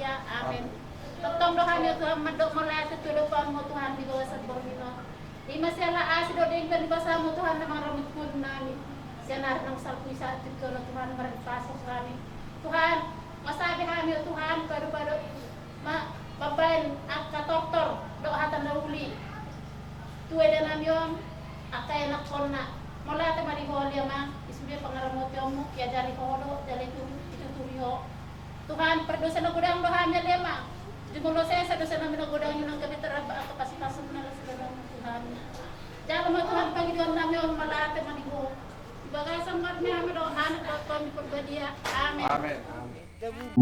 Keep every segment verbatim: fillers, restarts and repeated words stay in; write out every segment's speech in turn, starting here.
Amen. Tongtong do hami, o Tuhan, mandok mauliate tu adopanmu, Tuhan, di bagasan borngin on. Ima siala asi dohot denggan ni basamu, Tuhan, na mangaramoti ngolunami. Sian ari naung salpu i sahat tu jolo, Tuhan, marhite pasupasum hami. Tuhan, masabe hami, o Tuhan, pado-pado ma-, mambaen angka tortor dohot hata na uli tu edanami on, angka ianakhonna. Mauliate ma di Ho, ale Amang, di sude pangaramotionmu, iajari Ho do, jala itu-, ituturi Ho. Tuhan, pardosa na godang do hami, ale Amang. Jumolo sesa dosanami na godang i, nang gabe taramba angka pasupasum na las i, ale Amang, tu hami. Jalo ma, Tuhan, pangidoannami on, mauliate ma di Ho. Di bagasan ngaran ni Ama dohot Anak dohot Tondi Parbadia. Amen. Amen. Amen.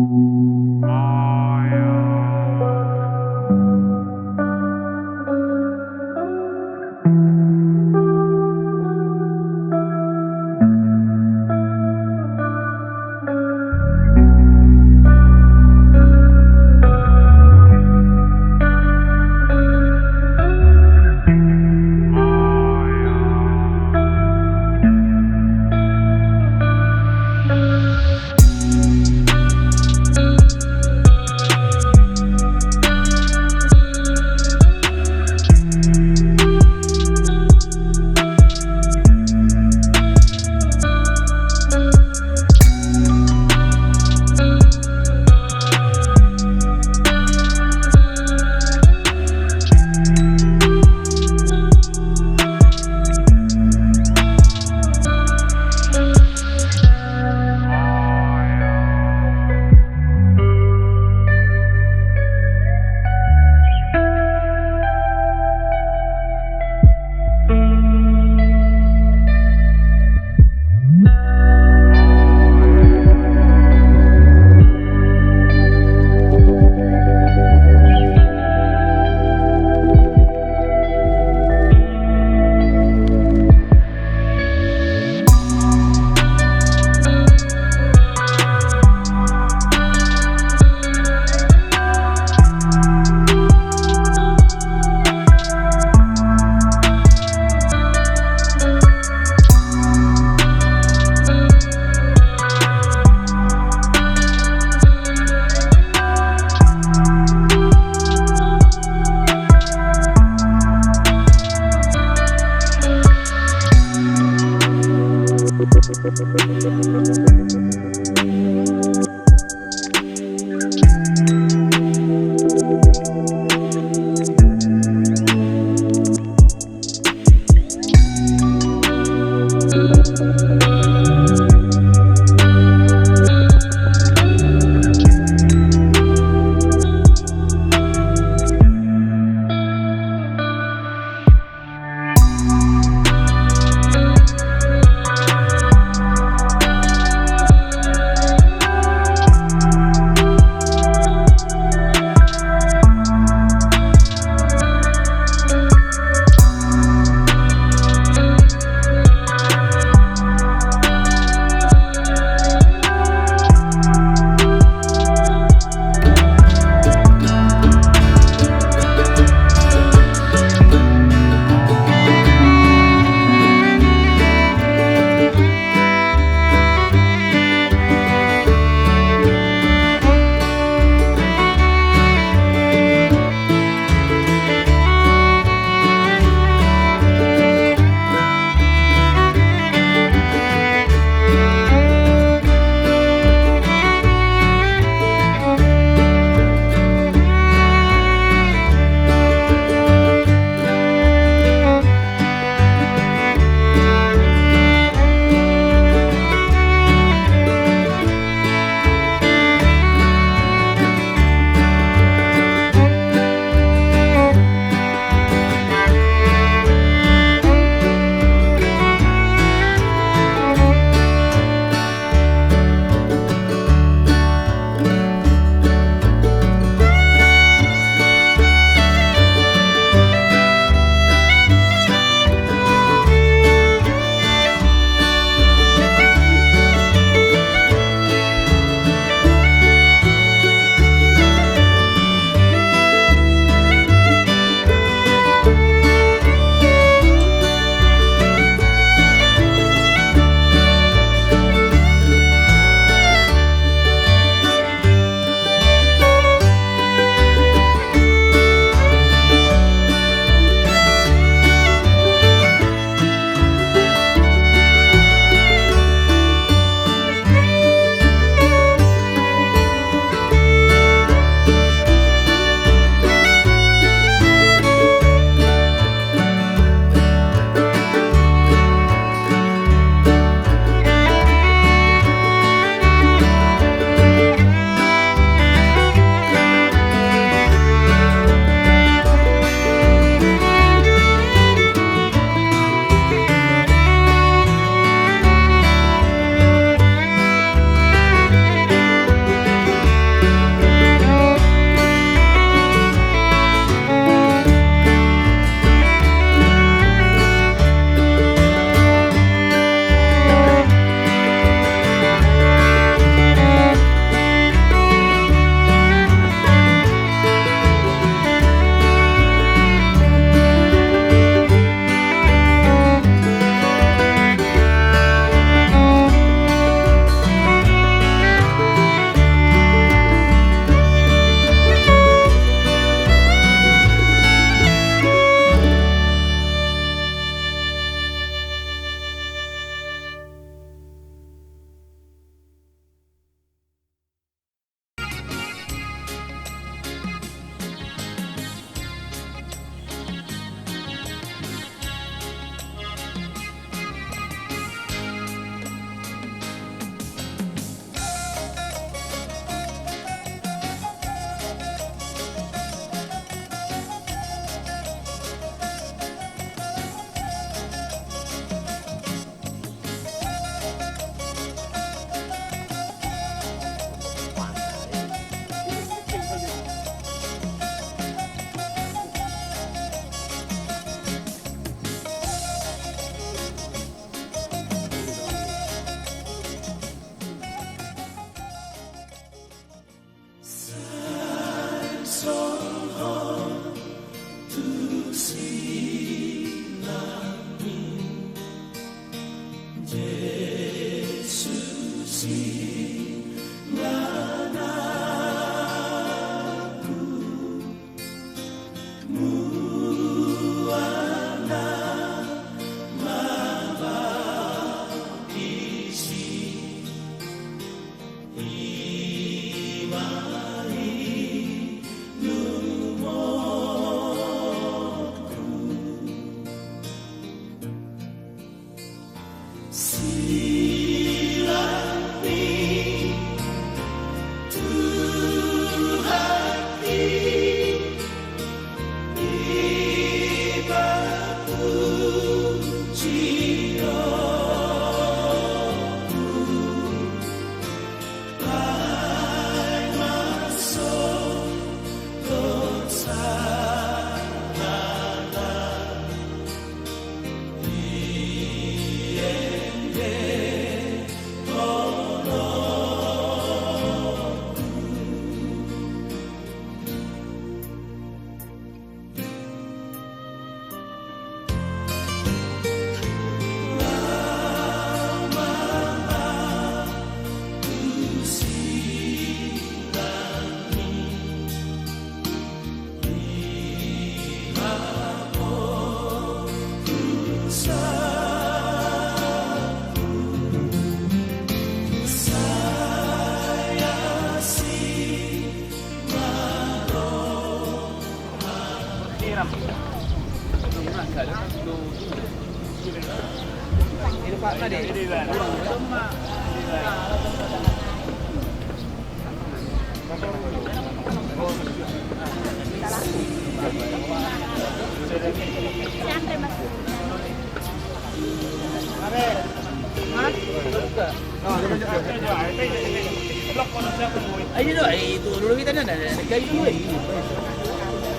Ayo dong, eh, itu dulu kita nih, ada, ada kayu dulu, eh.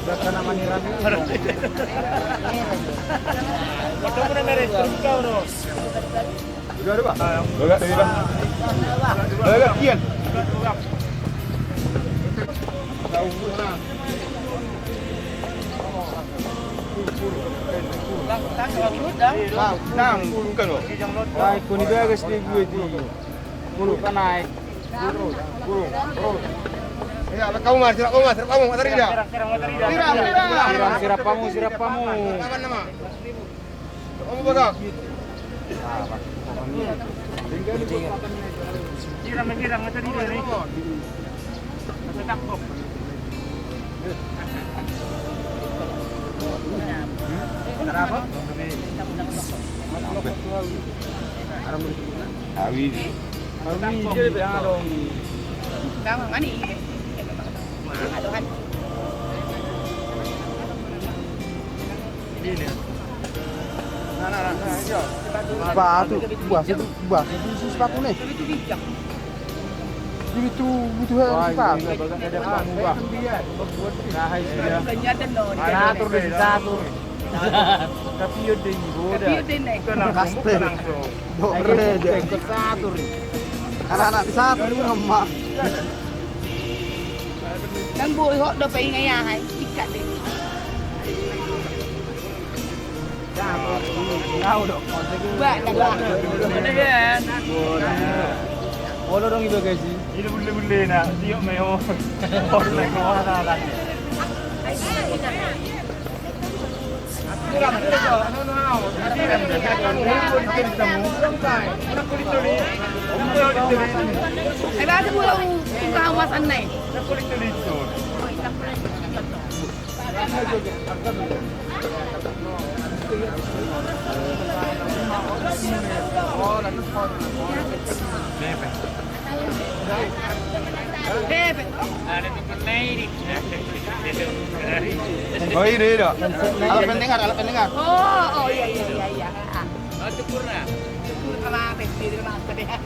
Udah, udah, Bang. Udah, udah, Bang. Udah, udah, Kian. Nang, nang, bukan, loh. Naik, kau ni bagas di gue, di. Mulu, kan naik. Iya, kamu, Mas, kamu, Mas, kamu, Mas, tadi dah. Siram, siram, siram. Siram, siram. Siram, siram, pamu, siram, pamu. Apa nama? Siram, siram, siram, siram. Awi. Awi, dia lebih adong. Tama, mani. Aduhan. Sepatu, buah, sepatu, buah, sepatu, sepatu nih. Jadi tu butuh sepatu. Ada pamu, Bang. Nah, hai, sudah. Atur deh, atur. Tapi yo deh, bodoh. Tapi yo deh, nih. Kastel. Dore deh. Anak-anak di satu, lu ngemak. Nang boi hot dope ingai ahai, ikat deh. Ba, ba. Olo dong iba, guys. Ini bulle-bulle na, tiok meo. Olo na ko ada. Eh, bahasa pulau, pulau kawasan nih. Bebe. Oh, ini dah. Alat pendengar, alat pendengar. Oh, oh, iya, iya, iya, iya. Ah. Oh, sempurna. Sempurna, Mas. Sempurna, Mas.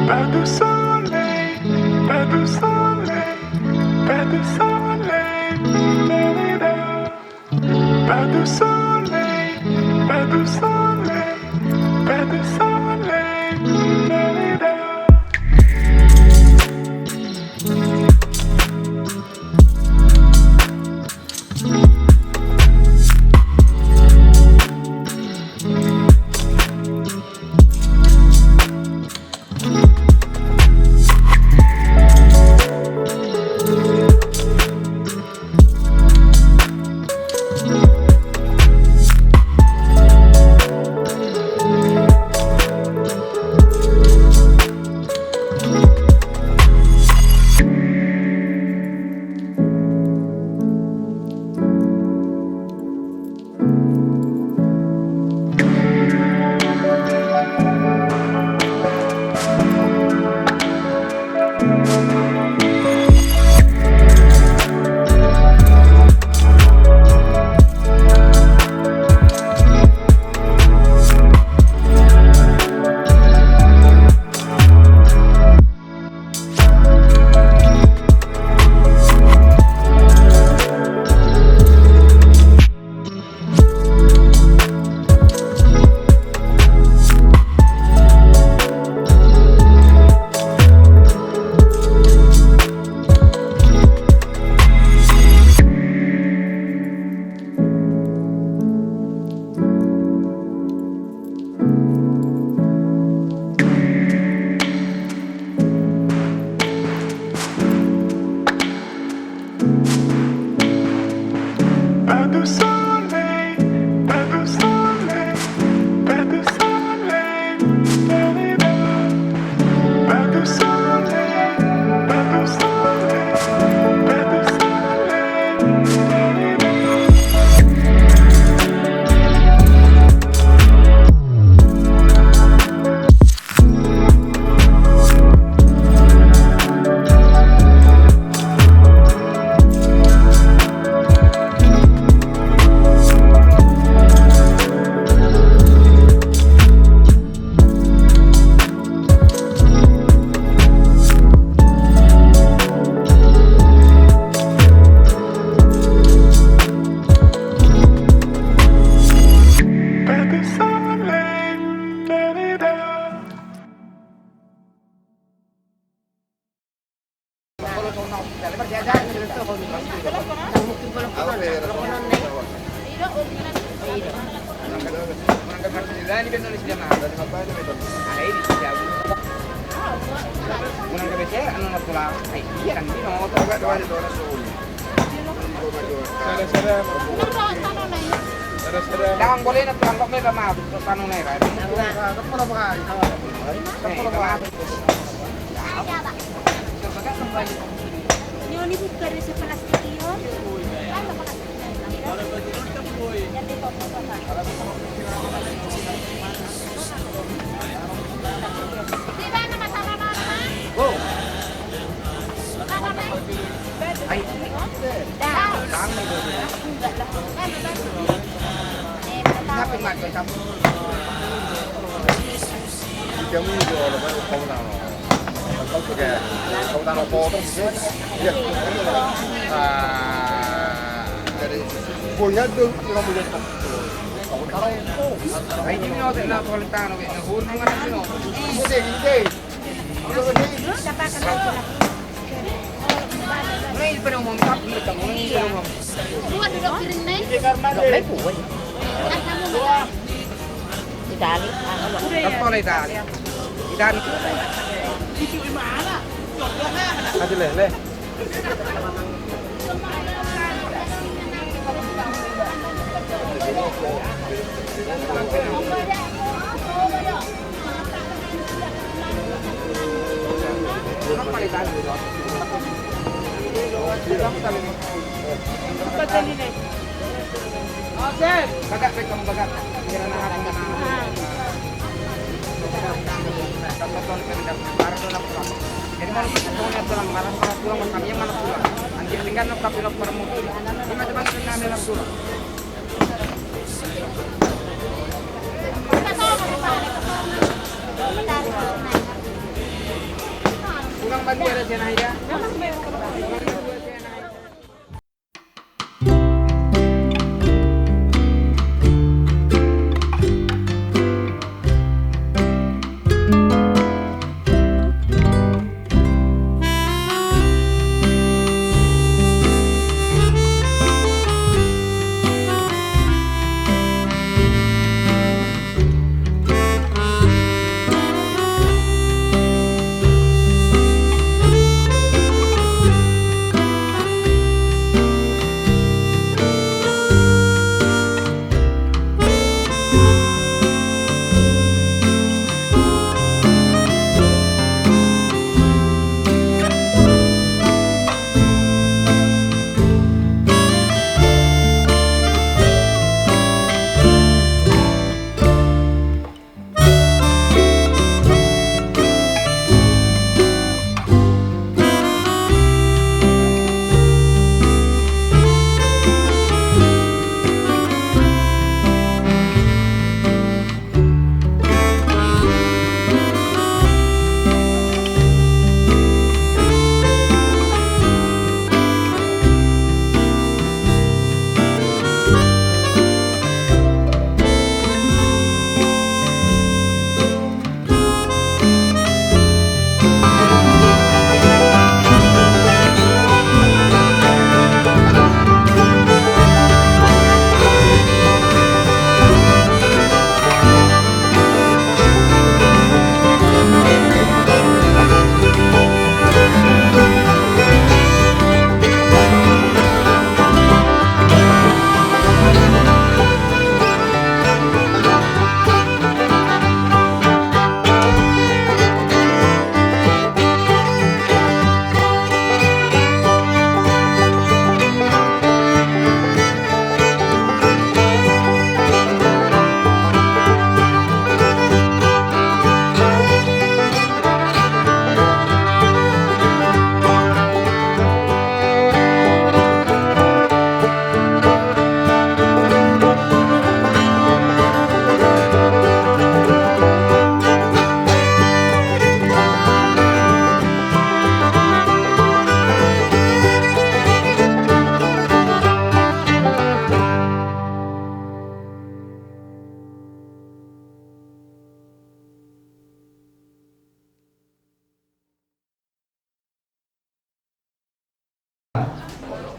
Pas de soleil, pas de soleil, pas de soleil, da, da, da. Pas de soleil, pas de soleil, pas de soleil, da, da, da. Pas de soleil, pas de soleil, pas de soleil, da, da, da. Pas de soleil, pas de soleil, pas de soleil, da, da, da. Sada, sada. Sada, sada. Dang boleh na tulang kok mega mabuk, tulang nera. Ini oni buka di sebelah studio. Itali. Itali. Itali. Kasih lele. Bagak, bagak, bagak. Jadi, mau kita punya tulang, marah, marah tulang, marah kami yang mana tulang. Anjing tinggal nongkrong di lokal mungkin. Ini macam-macam kami dalam tulang.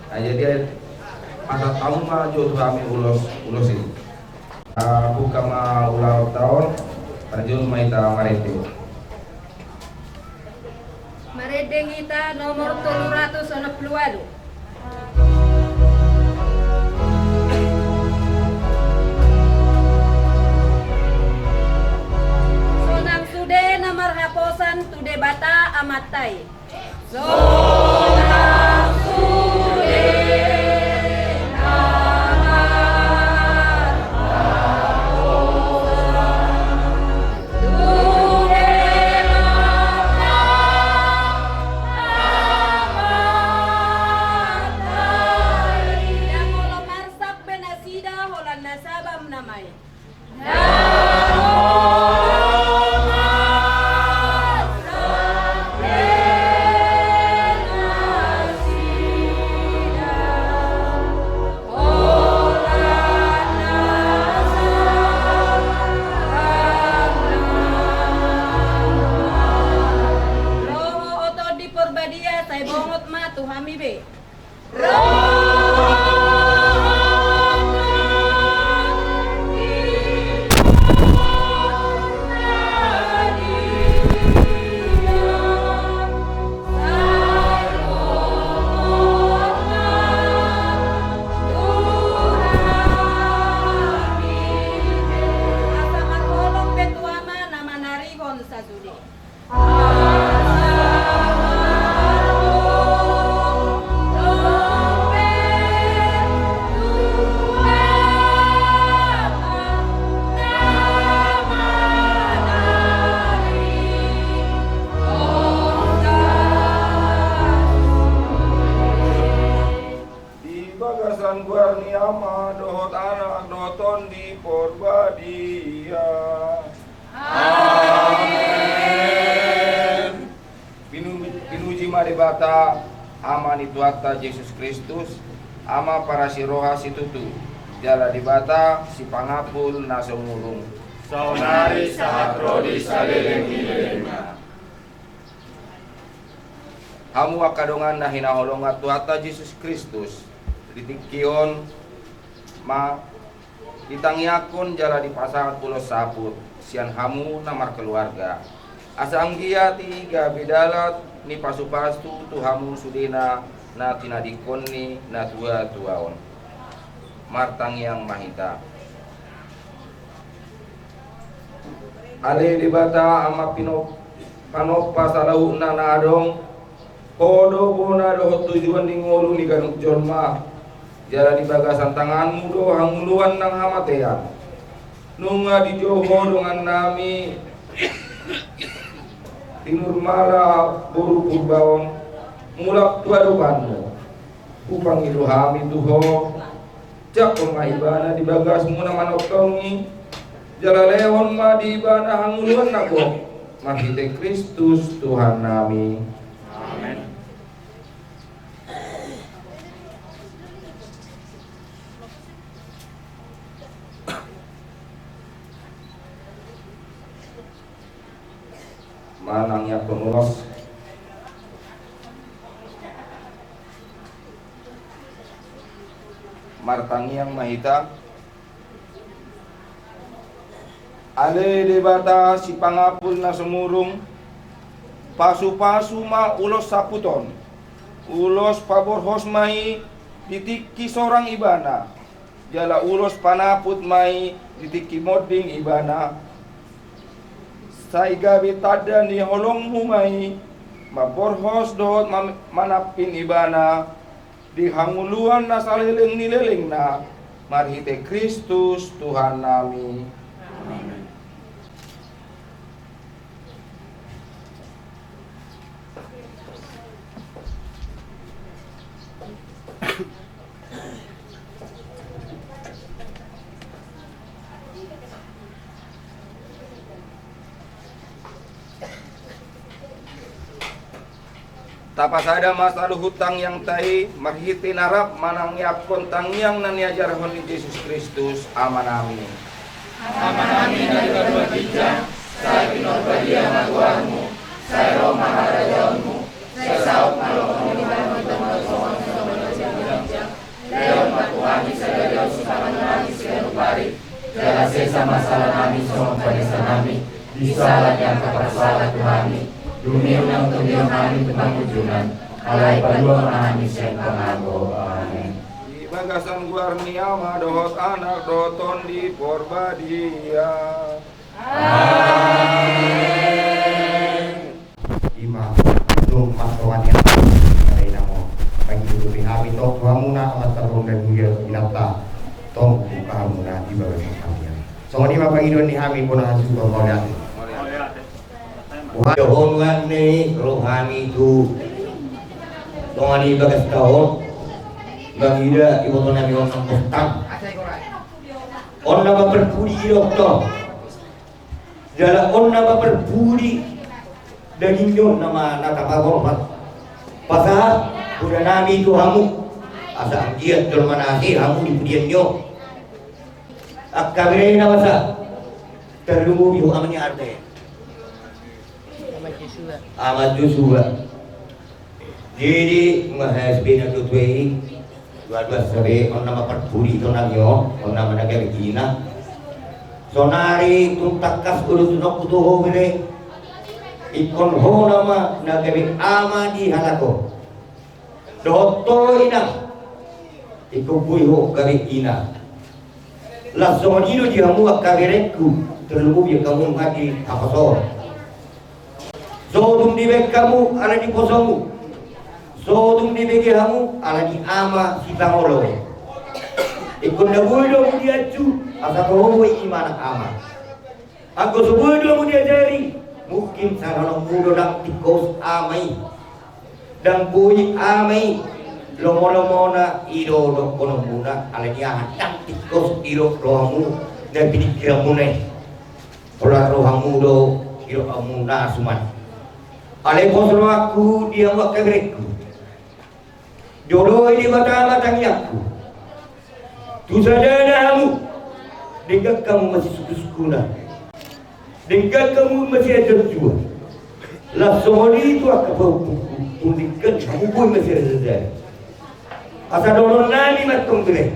Nah, jadi masa tamu ma jo tu hami ulos, ulos i. Ah, buka ma ulaonta on, tarjun ma hita marende. Marende hita nomor tolu ratus onom pulu ualu. Sonang sude na marhaposan tu Debata Amanta i. Sonang sude na marhaposan tu Debata Amanta i. Ndang olo marsap be nasida holan na sabam nama i. Debata, Ama ni Tuhanta Jesus Kristus, Ama parasi roha situtu, jala Debata sipangapul na sumurung. Saonari sahat ro di saleleng ni lelengna. Hamu angka dongan na hinaholongan Tuhanta Jesus Kristus, di tingki on ma ditangiangkon jala dipasahat ulos saput sian hamu na markeluarga, asa anggiat i gabe dalan ni pasupasu tu hamu sudena na tinadingkon ni natuatua on. Martangiang ma hita. Ale Debata, Ama pino-, panompa saluhutna na adong, Ho do bona dohot tujuan ni ngolu ni ganup jolma, jala di bagasan tanganmu do hangoluan nang hamatean. Nunga dijou Ho dongannami, Tinurmala boru Purba on, mulak tu adopanmu. Hupangido hami tu Ho, jangkon ma ibana di bagasmu na manongtong i, jala lehon ma di ibana hangoluan na gok, marhite Kristus Tuhannami. Amen. Manangiangkon ulos. Martangiang ma hita. Ale Debata sipangapul na sumurung, pasupasu ma ulos saput on. Ulos paborhos ma i di tingki sorang ibana, jala ulos panaput ma i di tingki monding ibana. Sai gabe tanda ni holongmu ma i, mamborhos dohot mam-, manampin ibana di hangoluan na saleleng ni lelengna, marhite Kristus Tuhannami. Amen. Tapasada ma saluhut tangiangta i marhite na rap manangiangkon tangiang na niajarhon ni Jesus Kristus Amanami. Amanami na di banua ginjang, sai pinarbadia ma goarmu, sai ro ma harajaonmu, sai saut ma lomo ni banua tonga songon na di banua ginjang. Lehon ma tu hami sadari on sipanganon nami siganup ari, jala sesa ma sala nami songon panesanami di sala ni angka parsala tu hami, dung i unang togihon hami tu pangunjunan, alai palua ma hami sian pangago. Amen. Di bagasan goar ni Ama dohot Anak dohot Tondi Porbadia. Amen. Ima, nunga martonga ni hami, pada inang on. Mangido dope hami tong tu hamuna, Amanta ro, dan mulia inanta, tong buka hamuna di bagasan hami. Songon i ma pangidoan ni hami, bona hasuhuton mauliate. Dohonon ni rohami tu tonga ni bagasta on, mangido ibotonami on nang bostang. On nama parpudi i do tong. Jala on nama parpudi daging ni on nama na tapagompat. Pasahat podanami tu hamu, asa anggiat jolma na ase hamu di pudian ni on. Angka bere na basa, tarlumobi ho ama ni Arda. Ama Joshua. Jadi, mahes bina tu tuei, dua-dua sabe, on nama parpudi tu nami on, on nama na gabe ina. Sonari tung tangkas ulu tu nokku tu ho bere, ingkon ho nama na gabe ama di halak on. Dohot ho ina, ingkon boi ho gabe ina. Laos songon i do di hamu angka berengku, tarlumobi angka muna di haposoon. So tung dibaen hamu ala ni posomu, so tung dibege hamu ala ni ama sipangolo. Ingkon na boi do hamu dianju, asa toho boi ima na ama. Anggo so boi do hamu diajari, mungkin sahononmu do ndang tingkos ama i. Ndang boi ama i, lomo-lomona i do dohononmuna, ala ni aha, ndang tingkos i do rohamu, na piningkiranmuna i. Holan rohamu do i do hamuna suman. Alai pos rohangku di hamu angka berengku. Jolo i Debata ma tangiangku. Tu sadana hamu, denggan hamu masisukusukuna. Denggan hamu masiajarjua. Laos songon i tu angka pahompungku, tung denggan hamu boi masiajarjua. Asa dohonon nami ma tong bere.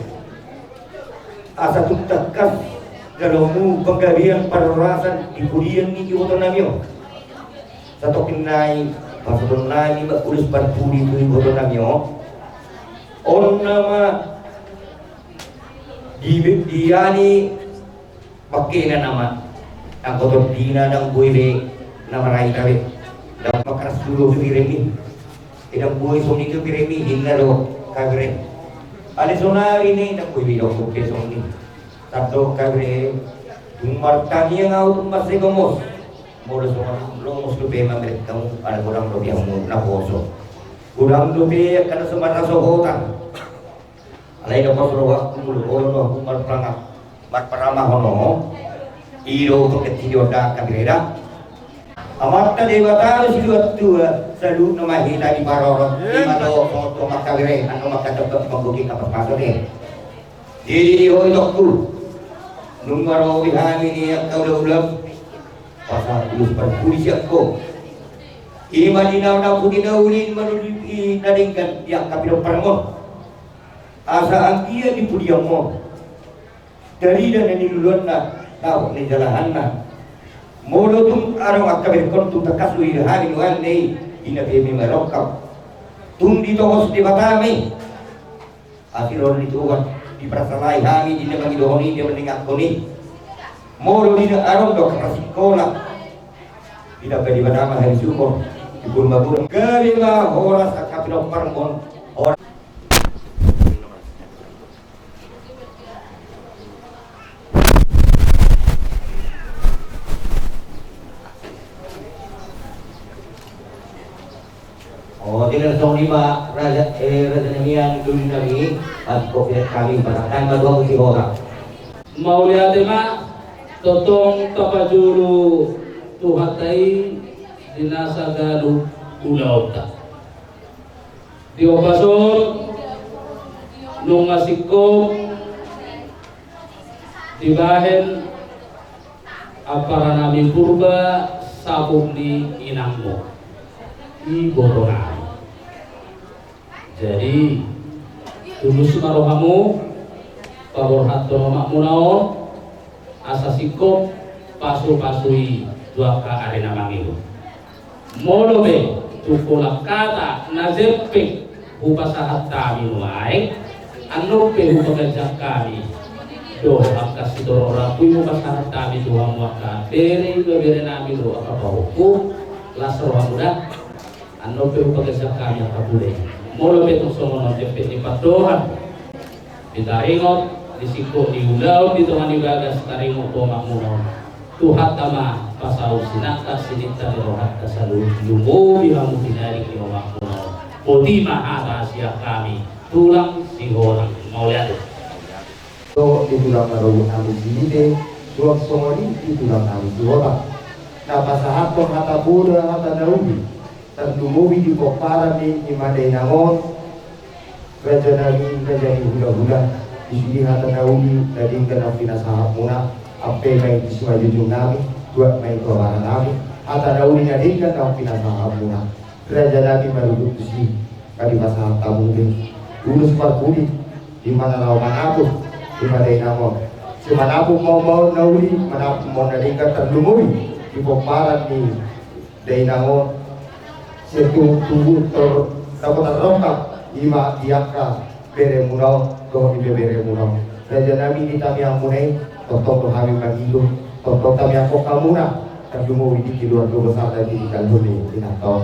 Asa tung tangkas jalomu panggabean parhorasan di pudian ni iboto nami on. Satongkin nai pasahaton nami ma ulos parpudi tu iboto nami on. On nama di, di ani bangkena nama. Anggo tondina ndang boi be nama raita be. Ndang makaras dulu tu biremi. Ndang boi songon i tu biremi, inna do kabere. Alai sonari ni ndang boi be idok be songon i. Tardok kabere, tung martangiang ahu tung marsegomos. Molo songon lomos dope mamerek hamu, ala godang dope hamu naposo. Godang dope angka na so marhasohotan. Alai na pos rohangku molo olo do hamu marpangap, marparamahon on. I do pengkecil di onda angka bere da. Amanta Debata do siduatua, saluhutna ma hita diparorot. Ima do songon tu angka bere, angka mangkatebak manggoki angka parpaso ni. Jadi di ho itongku, nunga ro di hami ni angka ulaon, pasahat ulos parpudi sian ho. Ima di na, na pudi na uli manurut i na denggan di angka pinomparmon. Asa anggiat di pudianmon tarida na niluluanna, dapot na nijalahanna. Molo tung adong angka berengkon tung tangkas do i hami nuaeng na i, di na pe memang rongkap. Tung ditongos Debata ma i. Asi ro di Tuhan, diparsalai hami di na mangidohon i, di na maningakon i. Molo di na adong do angka parsikola, ditamba Debata ma hami sumur, di pur ma pur. Gabe ma horas angka pinomparmon, horas. O, jadi songon i ma raja, eh, raja nami, doli nami, pas kopi kami patahkan ma dua putih orang. Mauliate ma, tongtong tapajolo Tuhanta i di na saganup ulaonta. Di ombas on nunga singkop dibahen ampara nami Purba, saput ni inangmu, iboto nami. Jadi tulus ma rohamu paborhathon omakmuna on, asa singkop pasupasu i tu angka ari na mangihut. Molo pe tung holan hata na jempek hupasahat hami nuaeng, annon pe hupaganjang hami dohot angka sitorop rambu i hupasahat hami tu hamu angka bere, ibebere nami dohot angka pahompu, las rohamu da. Annon pe hupaganjang hami angka pule. Molo pe tung songon on jempek ni pandohan, di taringot di singkop ni ulaon di tonga ni bagas, taringot tu omakmuna on, Tuhanta ma pasaut sinangkap sininta ni rohanta saluhut, lumobi hamu pinadik ni omakmuna on. Boti ma hata sian hami, tulang Sihorang. Mauliate. Tu tulang na dohot nami Sihite, suang songon i tu tulang nami Sihorang, na pasahathon hata poda hata na uli, tarlumobi di pomparan ni, ni ma dainang on, raja nami, raja ni hulahula. Disi hata na uli na denggan naung pinasahatmuna, ampe ma i tu simanjujung nami, tuat ma i tu amanta nami, hata na uli na denggan naung pinasahatmuna. Raja nami, marhite tusi, nga dipasahat hamu be ulos parpudi, di ma na laho manaput, di ma dainang on. Simanaput ma on, ma on na uli, manaput ma on na denggan, tarlumobi di pomparan ni dainang on. Sai tubu tor dapotan rongkap, ima di angka beremuna on dohot ibeberemuna on. Raja nami, di tangiangmuna i tongtong do hami mangido, tongtong tangianghon hamuna, tarlumobi di keluarga besar na tininggalhon ni inanta on.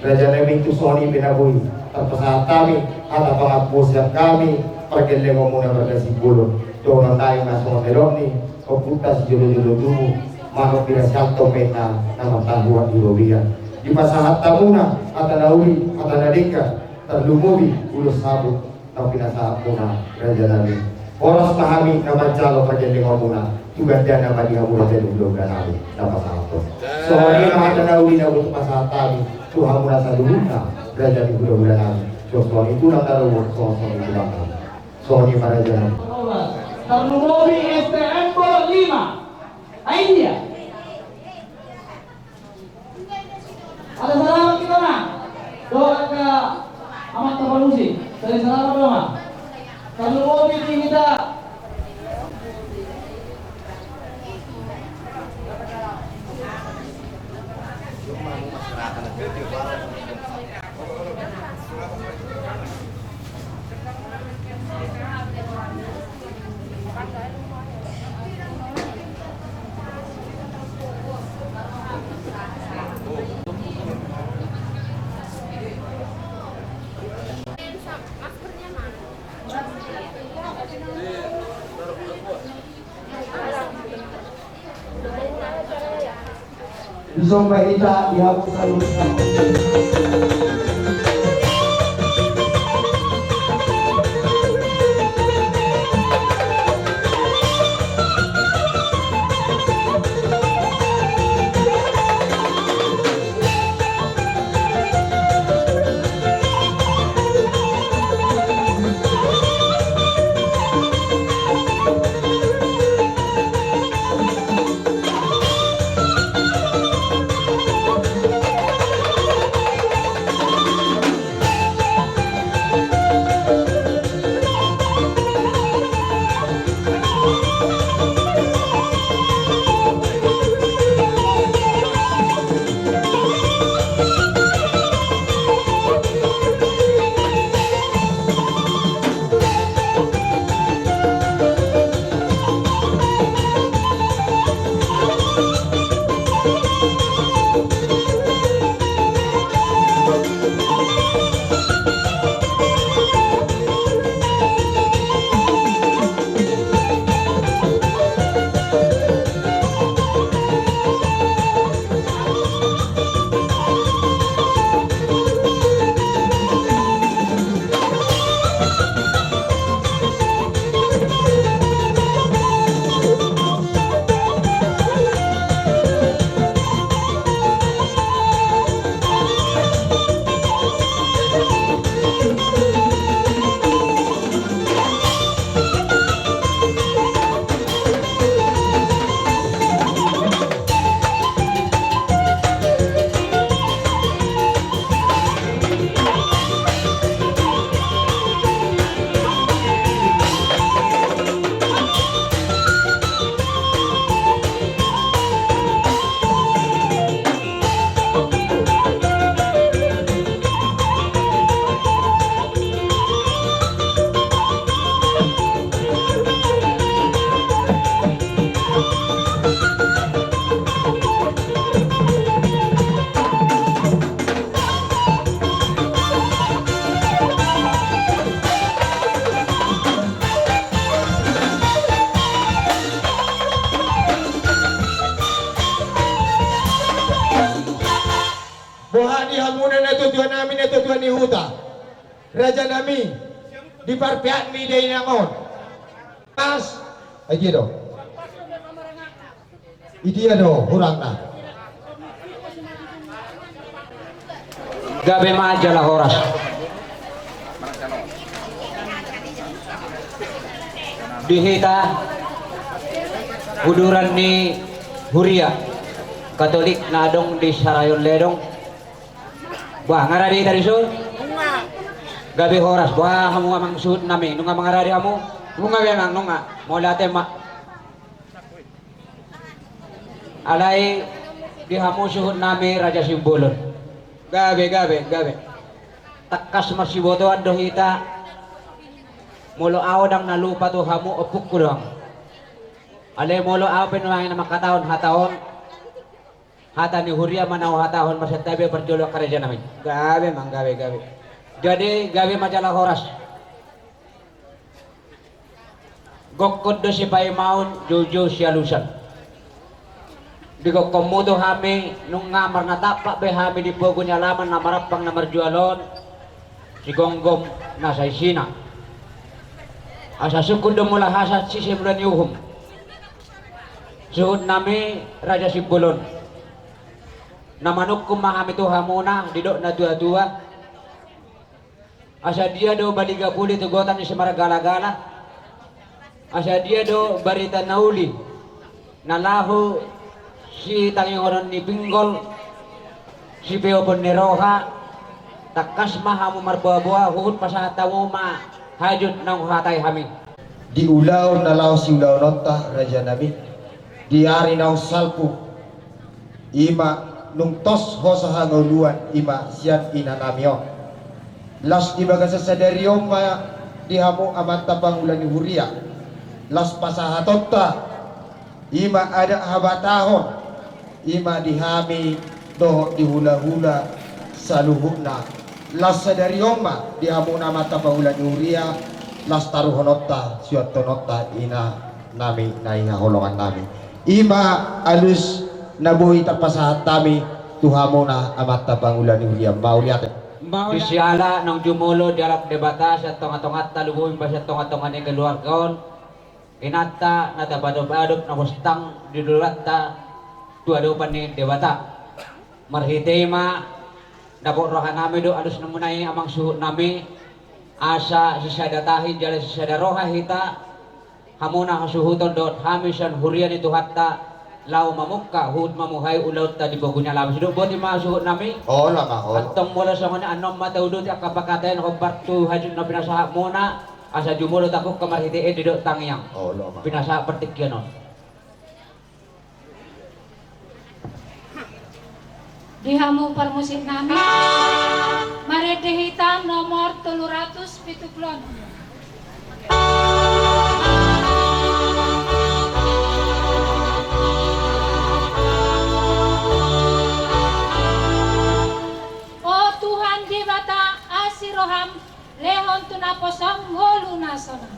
Raja nami, tung songon i pe na boi tarpasahat hami hata pangampu sian hami, pargellengonmuna Pargasibolon. Dohonon nami ma songon na nidok ni ompunta sijolojolo tubu, manuk di na sianto ma inna, na martahuan di robean. Dipasahat hamuna hata na uli, hata na denggan, tarlumobi ulos saput naung pinasahatmuna, raja nami. Horas ma hami na manjalo pargellengonmuna, tu gandana ma di hamu raja ni hulahula nami, na pasahathon. Songon i ma hata na uli na boi pasahat hami tu hamu na saluhutna, raja ni hulahula nami. Songon i tulang na dohot songon i tulang nami. Songon i ma raja nami. Tarlumobi S T M Bolon lima. Ai dia. Ada salam kita na. Doa ke Amat Tapalusi. Dari salam doa. Tarlumobi di kita. Disomba hita di hamu saluhutna. Boha di hamu na natuatua nami, natuatua ni huta, raja nami, di parpeak ni dainang on. Pas, ai dia do. Idia do hurangna. Gabe ma jala horas. Di hita uduran ni huria Katolik na adong di Sarayon Ledong. Bah, nga rade hita dison? Gabe horas, bah, hamu amang suhut nami, nunga mangarade hamu? Nunga memang, nunga. Mauliate ma. Alai di hamu suhut nami Raja Simbolon. Gabe, gabe, gabe. Tangkas marsibotoan do hita. Molo ahu ndang na lupa tu hamu, ompungku do hamu. Alai molo ahu pe nuaeng na mangkatahon hata on, hata ni huria ma na huhatahon, marsantabi parjolo angka raja nami. Gabe ma, gabe, gabe. Jadi gabe ma jala horas. Gokkon do sipaimaon, joujou sialusan. Di gokkonmu tu hami, nunga marnatampak be hami di pogu ni alaman na marampang na marjual on, sigomgom na saisina. Asa sungkun do mula hasad, sise mula ni uhum. Suhut nami Raja Simbolon. Na manungkun ma hami tu hamuna, didok na tua-tua. Asa dia do baliga puli tu gotang ni simargala-gala? Asa dia do barita na uli na laho sitangihonon ni pinggol, sipeopon ni roha? Tangkas ma hamu marboa-boa, huhut pasahat hamu ma hajut naung huhatai hami. Di ulaon na laho siulaononta, rajanami, di ari naung salpu, i ma nunga tos hosa hangoluan, i ma sian inanami on. Laos di bagasan sadari on ma di hamu amanta pangula ni huria, laos pasahatonta, i ma adat habatahon, i ma di hami dohot di hula-hula saluhutna. Laos sadari on ma di hamuna amanta pangula ni huria, laos taruhononta, siuantononta inanami na i haholongannami. I ma alus na boi tarpasahat hami tu hamuna amanta pangula ni huria. Mauliate. Mauliate. Di siala naung jumolo dialap Debata sian tonga-tonganta, lumobi ma sian tonga-tonga ni keluarga on, inanta na tapadop-adop na hostang di dolanta tu adopan ni Debata. Marhite i ma dapot rohanami do alus ni hamuna i, amang suhutnami, asa sisada tahi jala sisada roha hita, hamuna hasuhuton dohot hami sian huria ni Tuhanta, laho mamungka huhut mamuhai ulaonta di pogu ni alaman. Sidok boti ma suhutnami. Olo ma, olo. Antong molo songon i, annon ma tauduti angka pangkataion hombar tu hajut na pinasahatmuna, asa jumolo tapungka marhite ende dohot tangiang. Olo ma. Pinasahat partingkian on. Di hamu parmusiknami, marende hita nomor tolu ratus pitu pulu onom. O Tuhan Debata, asi roham, lehon tu naposom ngolu na sonang.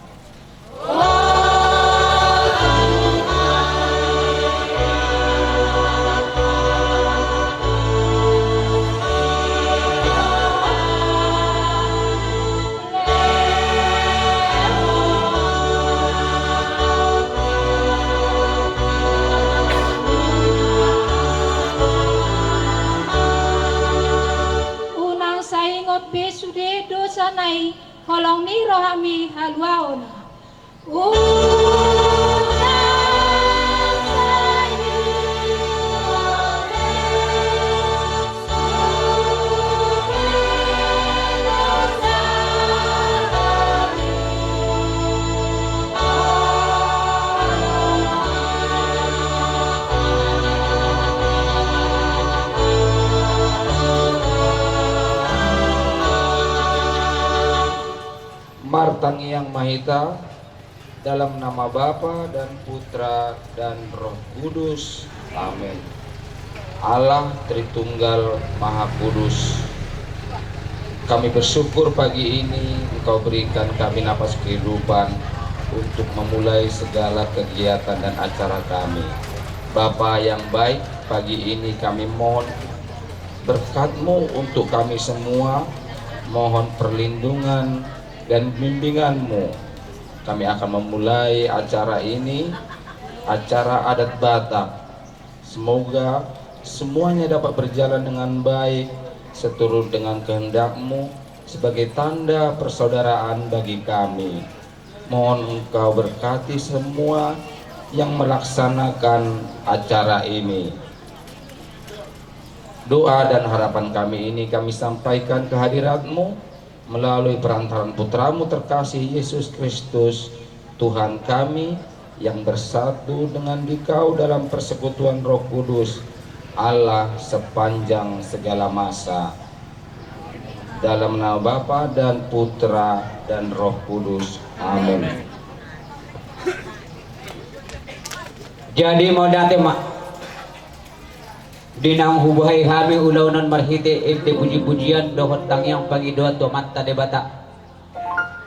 Unang sai ingot be sude dosana i, holong ni rohami haluaonna. Martangiang ma hita. Dalam nama Bapa dan Putra dan Roh Kudus. Amin. Allah Tritunggal Maha Kudus, kami bersyukur pagi ini Engkau berikan kami napas kehidupan untuk memulai segala kegiatan dan acara kami. Bapa yang baik, pagi ini kami mohon berkat-Mu untuk kami semua, mohon perlindungan dan bimbingan-Mu. Kami akan memulai acara ini, acara adat Batak. Semoga semuanya dapat berjalan dengan baik, seturut dengan kehendak-Mu, sebagai tanda persaudaraan bagi kami. Mohon Engkau berkati semua yang melaksanakan acara ini. Doa dan harapan kami ini kami sampaikan ke hadirat-Mu melalui perantaraan Putra-Mu terkasih, Yesus Kristus, Tuhan kami, yang bersatu dengan Dikau dalam persekutuan Roh Kudus, Allah sepanjang segala masa. Dalam nama Bapa dan Putra dan Roh Kudus. Amin. Jadi, mauliate ma. Di naung hubuhai hami ulaon on marhite ende puji-pujian dohot tangiang pangidoan tu Amanta Debata,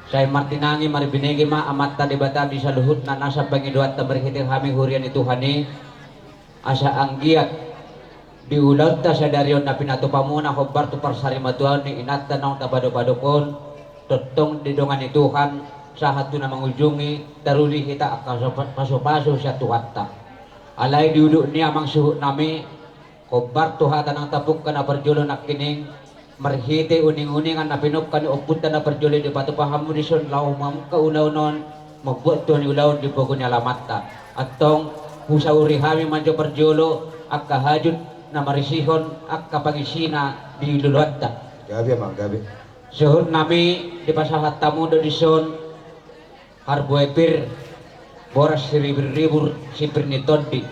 sai martinangi marbinege ma Amanta Debata di saluhutna nasa pangidoanta marhite hami huria ni Tuhan i, asa anggiat di ulaonta sadari on na pinatupamuna hombar tu parsarimatuaon ni inanta naung tapadop-adop on, tongtong didongani Tuhan sahat tu na mangujungi, taruli hita angka pasu-pasu sian Tuhanta. Alai di udut ni i, amang suhutnami, Hombar tu hata nang tapungka na parjolo nangkining, marhite uning-uningan na pinungka ni ompunta na parjolo i dipatupa hamu dison laho mamungka ulaon on, mambuat tua ni ulaon di pogu ni alamanta. Antong, husauri hami ma jo parjolo angka hajut na marisihon angka pangisina di loloanta. Gabe, amang, gabe. Suhut nami dipasahat hamu do dison, harbue pir, boras siribur-ribur, sipir ni tondi.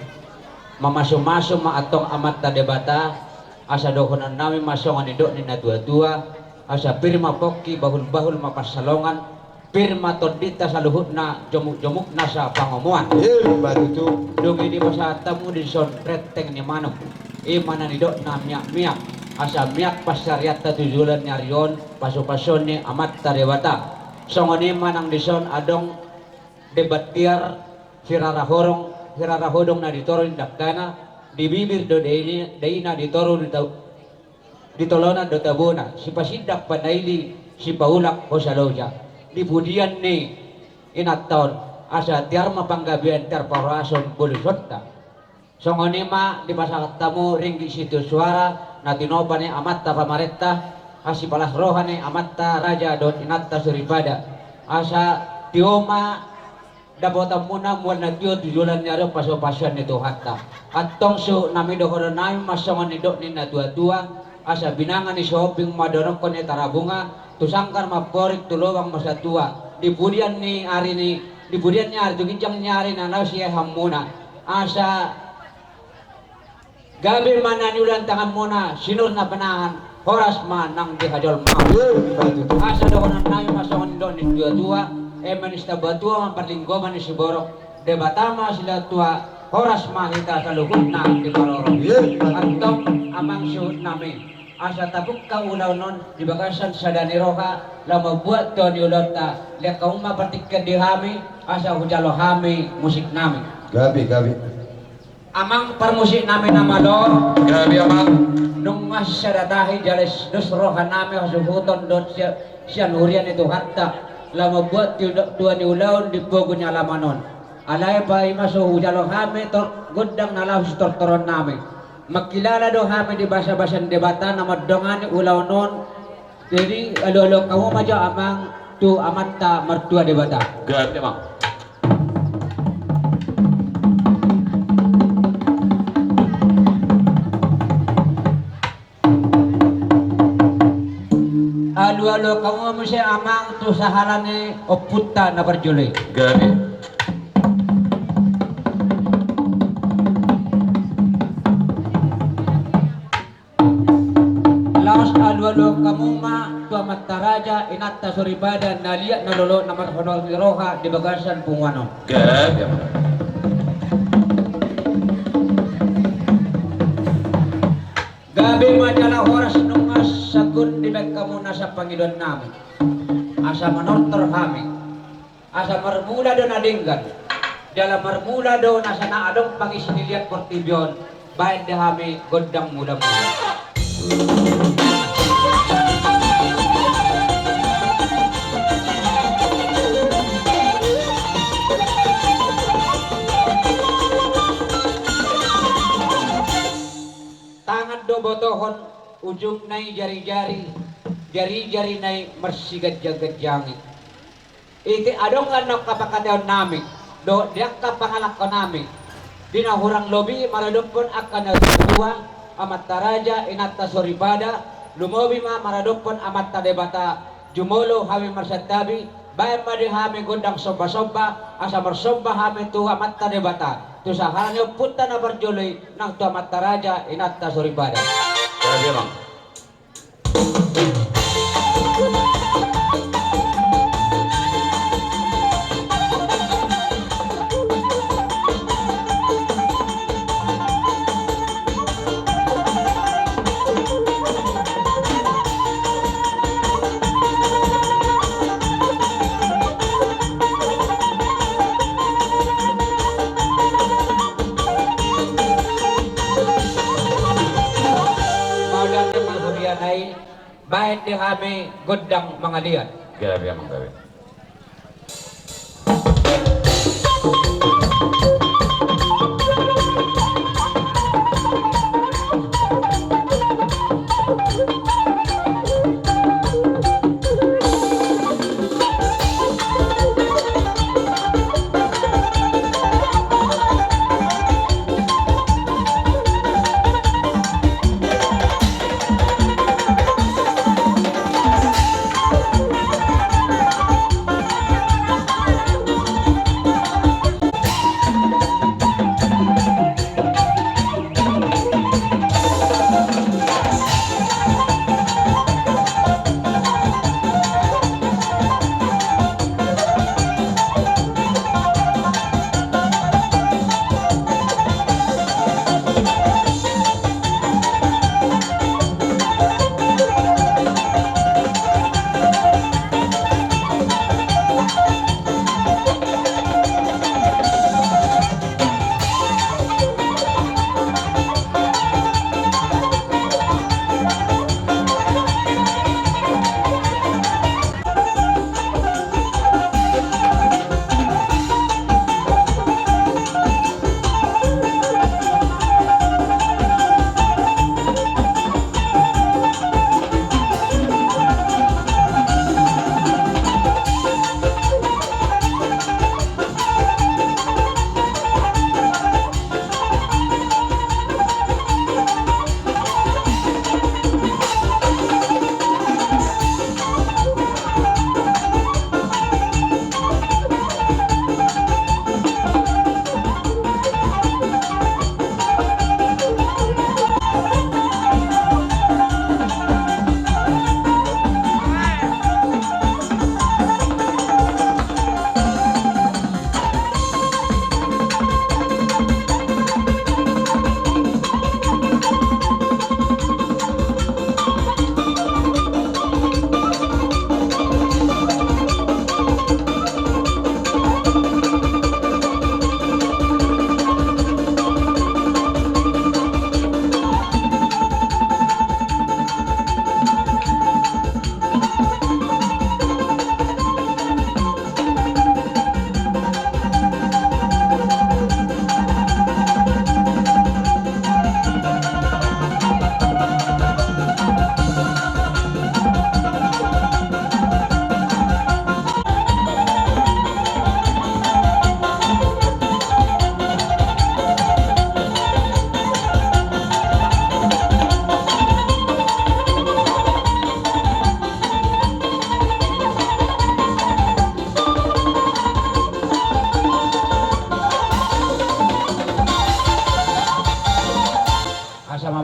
Mamasu-masu ma antong Amanta Debata, asa dohonon nami ma songon nidok ni na tua-tua, asa pir ma pongki, bahul-bahul ma pansalongan, pir ma tondinta saluhutna, jomuk-jomuk nasa pangomoan. Ima tutu. Dung i dipasahat hamu dison renteng ni manuk. Ima na nidokna miak-miak. Asa miak pansarianta tu joloan ni ari on, pasu-pasuon ni Amanta Debata. Songon i ma nang dison adong demban tiar, hirara horong, hirara hodong na di toru ni dangkana, di bibir do daina, daina di toru ni tau-, di tolonan do tabona, sipasindak panaili, sipaulak hosa loja. Di pudian ni inanta on, asa tiar ma panggabean, tiar parhorason bolusonta. Songon i ma dipasahat hamu ringgit sitio suara na tinopa ni amanta pamarenta, hasipalas roha ni amanta raja dohot inanta soripada. Asa tio ma dapotanmuna mual na tio tu joloan ni ari on pasu-pasuon ni Tuhanta. Antong suhut nami dohonon nami ma songon nidok ni na tua-tua, asa binanga ni Sihombing ma dohononkon ni Tarabunga, tu sanggar ma amporik tu lobang ma satua. Di pudian ni ari ni, di pudian ni ari tu ginjang ni ari na naung siaeanmuna. Asa gabe ma na niula ni tanganmuna, sinur na pinahan, horas ma nang di hajolmaon. Asa dohonon nami ma songon nidok ni tua-tua, eme ni Sitabatua ma parlinggoman ni siborok, Debata ma silehon tua, horas ma hita saluhutna diparorot. Antong amang suhut nami, asa tapungka ulaon on di bagasan sada ni roha, laho mambuat tua ni ulaonta, lehon hamu ma partingkian di hami, asa hujalo hami musik nami. Gabe, gabe. Amang parmusik nami na malo. Gabe, amang. Nunga sada tahi jala dos roha nami hasuhuton dohot sia-, sian huria ni Tuhanta, laho mambuat tu-, tua ni ulaon di pogu ni alaman on. Alai paima so hujalo hami tor-, gondang na laho sitortoron nami. Mangkilala do hami di basa-basa ni Debata na mandongani ulaon on. Jadi, alu-alu hamu ma jo amang tu Amanta Martua Debata. Gabe, amang. Alu-alu hamu muse amang tu sahala ni ompunta na parjolo i. Gabe. Laos alu-alu hamu ma tu amanta raja, inanta soripada, na liat na lolo na marhonor ni roha di bagasan punguan on. Gabe, amang. Gabe ma jala horas nunga sahat dibaen hamu nasa pangidoan nami. Asa manortor hami. Asa marmula do na denggan. Jala marmula do nasa na adong pangisi ni liat portibi on. Baen di hami gondang mula-mula. Tangan do botohon, ujungna i jari-jari, jari-jari na i marsiganjang-ganjangi. Ite adong na angka pangkataion nami dohot di angka pangalangka nami, di na hurang lobi maradophon angka na tua-tua, amanta raja, inanta soripada, lumobi ma maradophon Amanta Debata, jumolo hami marsantabi, baen ma di hami gondang somba-somba, asa marsomba hami tu Amanta Debata, tu sahala ni ompunta na parjolo i, nang tu amanta raja, inanta soripada. Gabe, amang. Mauliate ma huria nami, baen di hami gondang mangaliat. Gabe, amang, gabe.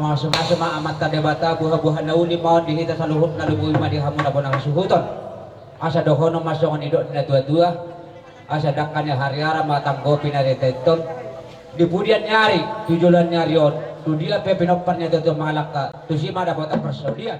Mamasu-masu ma Amanta Debata, buha-buha na uli ma on di hita saluhutna, lumobi ma di hamu na bona hasuhuton. Asa dohonon ma songon nidok ni natuatua, asa dangka ni hariara ma tanggopi na reta iton. Di pudian ni ari, tu joloan ni ari on, tu dia pe pinompar ni natuatua mangalangka, tusi ma dapotan parsaulian.